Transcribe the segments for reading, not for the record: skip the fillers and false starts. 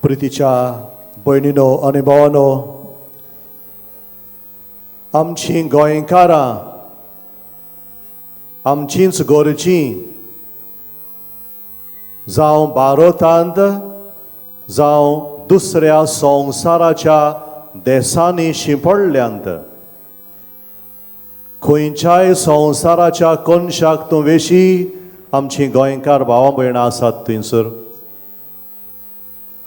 प्रितीच्या भयणीनो आनी भावानो, आमची गोंयकारां, आमचींच गोरचीं जावं भारतांत जावं दुसऱ्या संवसाराच्या देशांनी शिंपडल्यांत, खंयच्याय संवसाराच्या कोनशाक तूं वेशी, आमची गोंयकार भावां भयणां आसात थंयसर.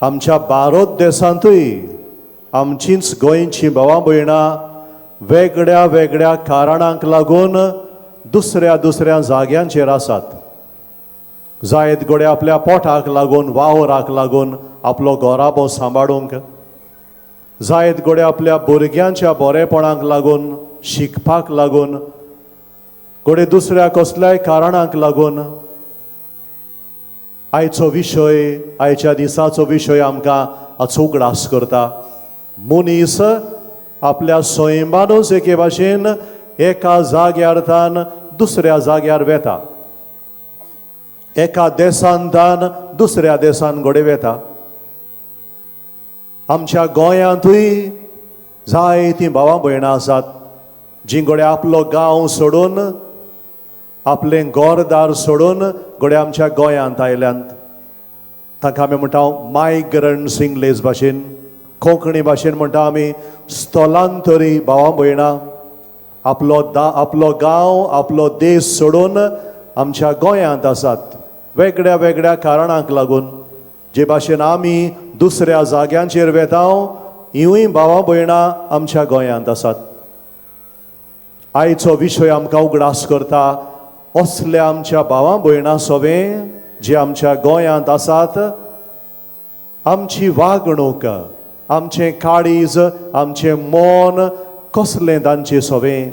आमच्या भारत देशांतूय आमचींच गोंयचीं भावां भयणां वेगळ्या वेगळ्या कारणांक लागून दुसऱ्या दुसऱ्या जाग्यांचेर आसात. जायत घडये आपल्या पोटाक लागून, वावराक लागून, आपलो घराबो सांबाळूंक, जायत घडये आपल्या भुरग्यांच्या बरेपणाक लागून, शिकपाक लागून, घडये दुसऱ्या कसल्याय कारणाक लागून. आयचो विशय, आयच्या दिसाचो विशय आमकां हाचो उगडास करता. मनीस आपल्या सैमानूच एके भाशेन एका जाग्यार तान दुसऱ्या जाग्यार वेता, एका देशांतान दुसऱ्या देशान घडये वेता. आमच्या गोंयांतूय जायतीं भावां भयणां आसात जीं घडये आपलो गांव सोडून, आपलें घरदार सोडून घडये आमच्या गोंयांत आयल्यांत. तांकां आमी म्हणटा मायग्रंट्स इंग्लीश भाशेन, कोंकणी भाशेन म्हणटा आमी स्थलांतरी भावां भयणां. आपलो गांव, आपलो देश सोडून आमच्या गोंयांत आसात वेगळ्या वेगळ्या कारणांक लागून. जे भाशेन आमी दुसऱ्या जाग्यांचेर वेता, हिवूय भावां भयणां आमच्या गोंयांत आसात. आयचो विशय आमकां उगडास करता, असल्या आमच्या भावां भयणां सोवें जे आमच्या गोंयांत आसात, आमची वागणूक, आमचें काळीज, आमचें मन कसलें तांचे सोवें,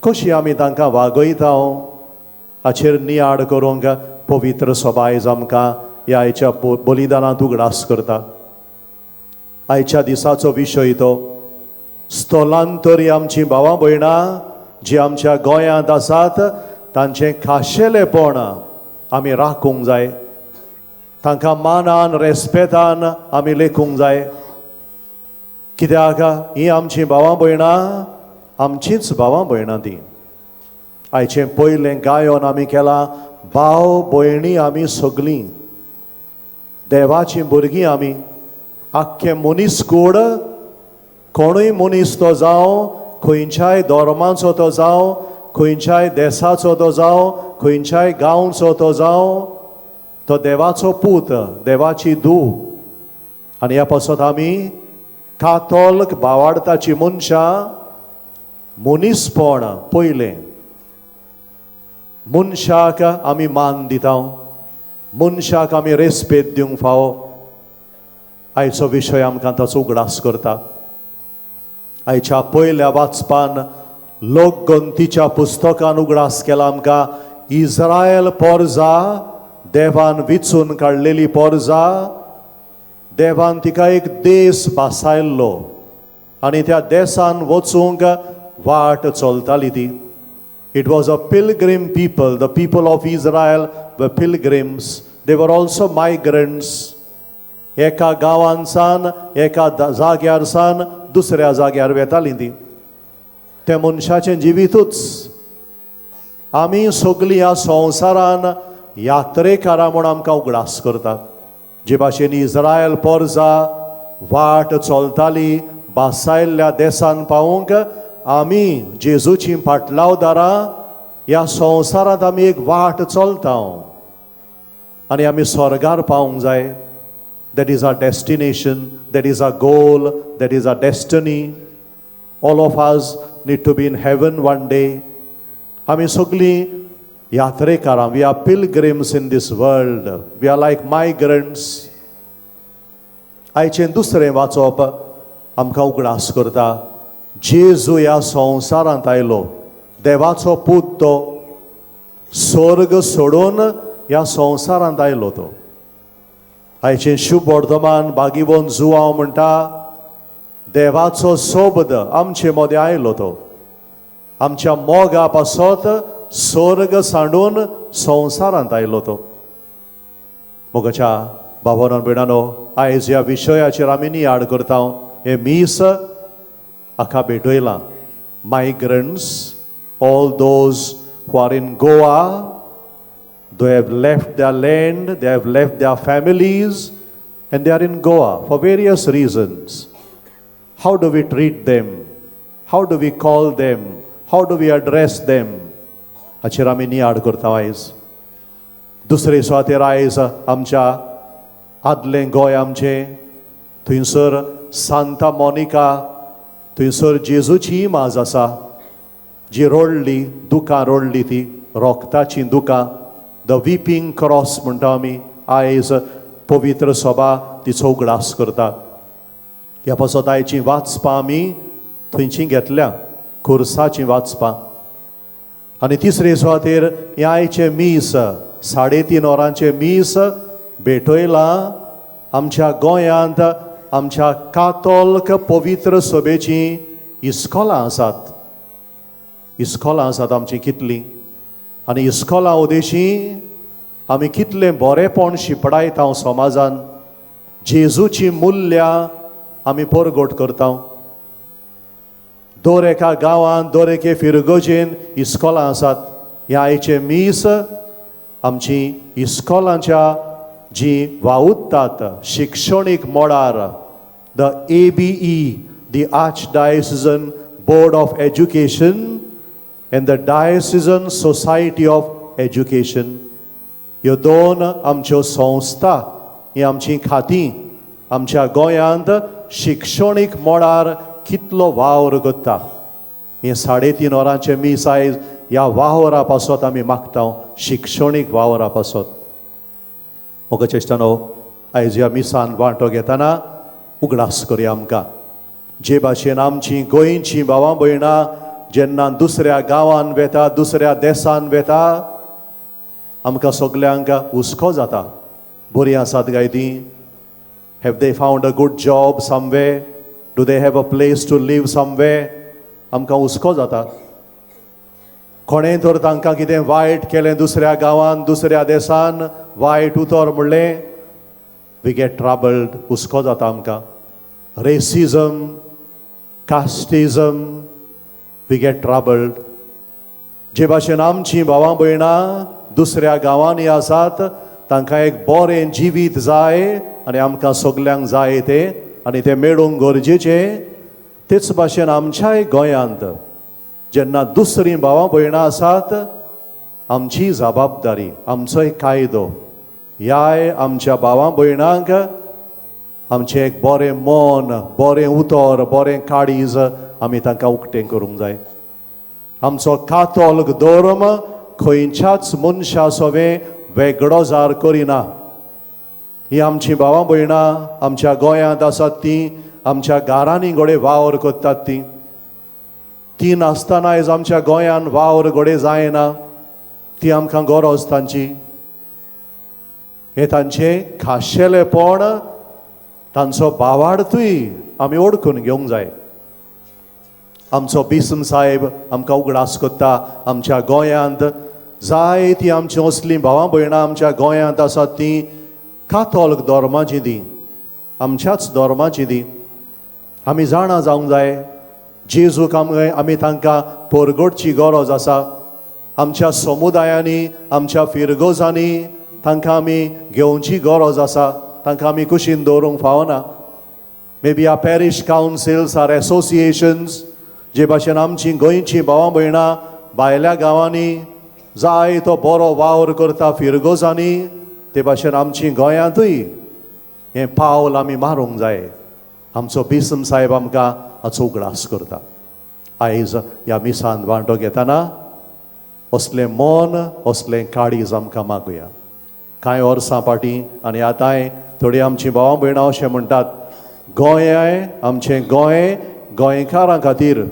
कशी आमी तांकां वागयता, हाचेर नियाळ करूंक पवित्र सभा आयज आमकां ह्या आयच्या बलिदानांत उगडास करता. आयच्या दिसाचो विशय तो स्थलांतरी आमची भावां भयणां जी आमच्या गोंयांत आसात, तांचें खाशेलेपण आमी राखूंक जाय. तांकां मानान, रेस्पेतान आमी लेखूंक जाय, कित्याक ही आमची भावां भयणां, आमचींच भावां भयणां ती. आयचें पयलें गायन आमी केलां, भाव भयणी आमी सगलीं देवाचीं भुरगीं आमी. आख्खें मनीस कूड, कोणूय मनीस तो जावं, खंयच्याय धर्माचो तो जावं, खंयच्याय देसाचो तो जावं, खंयच्याय गांवचो तो जावं, तो देवाचो पूत, देवाची धूव. आनी ह्या पासत आमी कातोल्क भावार्थाची मनशां मनीसपण पयलें. मनशाक आमी मान दिता, मनशाक आमी रेस्पेद दिवंक फावो. आयचो विशय आमकां ताचो उगडास करता. आयच्या पयल्या वाचपान लोकगंतीच्या पुस्तकान उगडास केला आमकां, इस्रायल पोरजा, देवान विचून काडलेली पोरजा, देवान तिका एक देश भासायल्लो आनी त्या देसान वचूंक वाट चलताली ती. It was a pilgrim people. The people of Israel were pilgrims. They were also migrants. एका गांवांसान, एका जाग्यार सान दुसऱ्या जाग्यार वेतालीं ती. त्या मनशाचें जिवितूच. आमी सगळीं ह्या संवसारान यात्रेकारां म्हूण आमकां उगडास करतात. जे भाशेन इस्रायल पोरजा वाट चलताली बासायल्ल्या देसान पावूंक, आमी जेजूची पाटलावदारां ह्या संवसारांत आमी एक वाट चलता आनी आमी स्वर्गार पावूंक जाय. That is our destination, that is our goal, that is our destiny. All of us need to be in heaven one day. आमी सगळीं यात्रेकारां. We are pilgrims in this world. We are like migrants. आयचें दुसरें वाचप आमकां उगडास करता, जेजू ह्या संवसारांत आयलो, देवाचो पूत तो स्वर्ग सोडून ह्या संवसारांत आयलो तो. आयचें शुभ वर्तमान बागीवन जुवांव म्हणटा, देवाचो सोबद आमचे मदें आयलो तो, आमच्या मोगा पासत स्वर्ग सांडून संवसारांत आयलो तो. मोगाच्या भावानो भयणानो, आयज ह्या विशयाचेर आमी नियाळ करता. हें मीस हाका भेटयलां. Migrants, all those who are in Goa, they have left their land, they have left their families, and they are in Goa for various reasons. How do we treat them? How do we call them? How do we address them? हाचेर आमी नियाळ करता आयज. दुसरे सुवातेर आयज आमच्या आदलें गोंय आमचें, थंयसर सांता मोनिका, थंयसर जेजूची इमाज आसा, जी रोडली दुकां, रोडली ती रोगताचीं दुकां, the विपींग क्रॉस म्हणटा आमी. आयज पवित्र सभा तिचो उगडास करता. ह्या पासत आयची वाचपां आमी थंयची घेतल्या, खुर्साचीं वाचपां. आनी तिसरे सुवातेर हें आयचें मीस, 3:30 वरांचें मीस भेटयलां आमच्या गोंयांत आमच्या कातोल्क पवित्र सभेचीं इस्कोलां आसात. इस्कोलां आसात आमचीं कितलीं, आनी इस्कोलां उदेशी आमी कितलें बरेंपण शिंपडायता समाजान, जेजूचीं मुल्यां आमी परगट करता. दर एका गांवांत, दर एके फिरगजेन इस्कोलां आसात. ह्या आयचें मीस आमची इस्कोलांच्या जी वावुरतात शिक्षणीक मळार, the ABE, the Archdiocesan Board of Education and the Diocesan Society of Education, ह्यो दोन आमच्यो संस्था, ही आमची खातीं आमच्या गोंयांत शिक्षणीक मळार कितलो वावर करता. हें 3:30 वरांचें मीस आयज ह्या वावरा पासत आमी मागता, शिक्षणीक वावरा पासत. मोगाच्या, आयज ह्या मिसान वांटो घेतना उगडास करया आमकां, जे भाशेन आमची गोंयची भावां भयणां जेन्ना दुसऱ्या गांवान वेता, दुसऱ्या देसान वेता, आमकां सगल्यांक हुस्को जाता. बरीं आसात काय ती? Have they found a good job somewhere? Do they have a place to live somewhere? आमकां हुस्को जाता. कोणें तर तांकां कितें वायट केलें दुसऱ्या गांवान, दुसऱ्या देसान, वायट उतर म्हणलें, we get troubled. हुस्को जाता आमकां. Racism, casteism, we get troubled. जे भाशेन आमचीं भावां भयणां दुसऱ्या गांवांनी आसात, तांकां एक बरें जिवीत जाय आनी आमकां सगल्यांक जाय तें आनी तें मेळूंक गरजेचें. तेच भाशेन आमच्याय गोंयांत जेन्ना दुसरीं भावां भयणां आसात, आमची जबाबदारी, आमचोय कायदो, ह्याय आमच्या भावां भयणांक आमचें एक बरें मन, बरें उतर, बरें काळीज आमी तांकां उक्तें करूंक जाय. आमचो कातोल्क धर्म खंयच्याच मनशा सवें वेगळो जार करिना. ही आमची भावां भयणां आमच्या गोंयांत आसात, ती आमच्या घरांनी घडये वावर करतात. ती ती नासतना आयज आमच्या गोंयान वावर घडये जायना. ती आमकां गरज तांची. हें तांचें खाशेलेपण, तांचो भावार्थूय आमी ओळखून घेवंक जाय. आमचो बिस्म साहेब आमकां उगडास करता, आमच्या गोंयांत जायतीं आमचीं असलीं भावां भयणां आमच्या गोंयांत आसात, तीं कातोल्क धर्माची, ती आमच्याच धर्माची. ती आमी जाणा जावंक जाय, जेजूक आमी तांकां परगटची गरज आसा. आमच्या समुदायांनी, आमच्या फिरगोजांनी तांकां आमी घेवची गरज आसा. तांकां आमी कुशीन दवरूंक फावना. Maybe our parish councils or associations, जे भाशेन आमची गोंयची भावां भयणां भायल्या गांवांनी जाय तो बरो वावर करता फिरगोजांनी, ते भाशेन आमची गोंयांतूय हें पावल आमी मारूंक जाय. आमचो बिस्म साहेब आमकां हाचो उगडास करता. आयज ह्या मिसान वांटो घेतना असलें मन, असलें काळीज आमकां मागुया. कांय वर्सां फाटीं आनी आतांय थोडीं आमचीं भावां भयणां अशें म्हणटात, गोंय आमचें, गोंय गोंयकारां खातीर.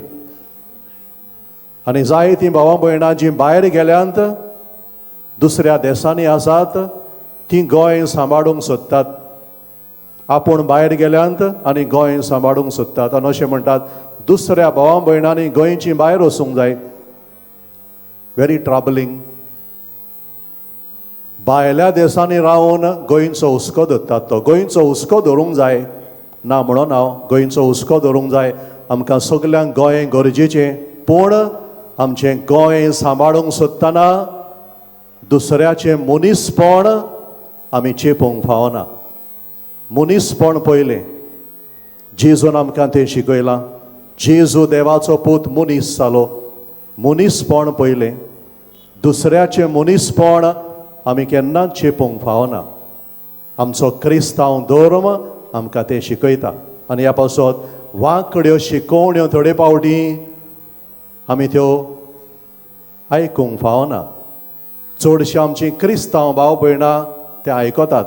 आनी जायतीं भावां भयणां जीं भायर गेल्यांत, दुसऱ्या देसांनी आसात, तीं गोंय सांबाळूंक सोदतात. आपूण भायर गेल्यांत आनी गोंय सांबाळूंक सोदतात आनी अशें म्हणटात, दुसऱ्या भावां भयणांनी गोंयची भायर वचूंक जाय. Very troubling. भायल्या देशांनी रावन गोंयचो हुस्को धरतात. तो गोंयचो हुस्को धरूंक जाय ना म्हणून हांव, गोंयचो हुस्को धरूंक जाय. आमकां सगल्यांक गोंय गरजेचें, पूण आमचें गोंय सांबाळूंक सोदतना दुसऱ्याचें मनीसपण आमी चेपूंक फावना. मनीसपण पयलें. जेजून आमकां तें शिकयलां. जेजू देवाचो पूत मनीस जालो. मनीसपण पयलें. दुसऱ्याचें मनीसपण आमी केन्नाच चेपूंक फावना. आमचो क्रिस्तांव धर्म आमकां तें शिकयता. आनी ह्या पासत वांकड्यो शिकोवण्यो थोडे फावटी आमी त्यो आयकूंक फावना. चडशीं आमचीं क्रिस्तांव भाव भयणां तें आयकतात.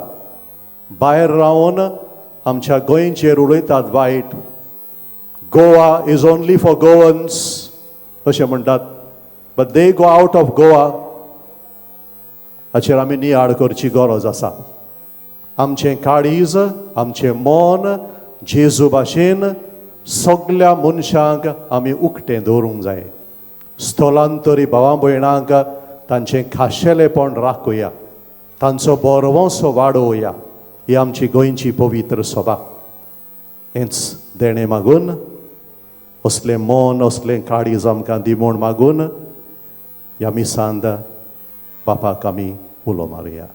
भायर रावन आमच्या गोंयचेर उलयतात वायट. "Goa is only for Goans" अशें म्हणटात, but they go out of Goa. हाचेर आमी नियाळ करची गरज आसा. आमचें काळीज, आमचें मन जेजू भाशेन सगल्या मनशांक आमी उक्तें दवरूंक जाय. स्थलांतरी भावा भयणांक तांचें खाशेलेपण राखुया, तांचो बरवंसो वाडोवया. ही आमची गोंयची पवित्र सभा. हेंच देणें मागून, असलें मन, असलें काळीज आमकां दी म्हूण मागून ह्या मिसांत बापाक आमी उलो मारुया.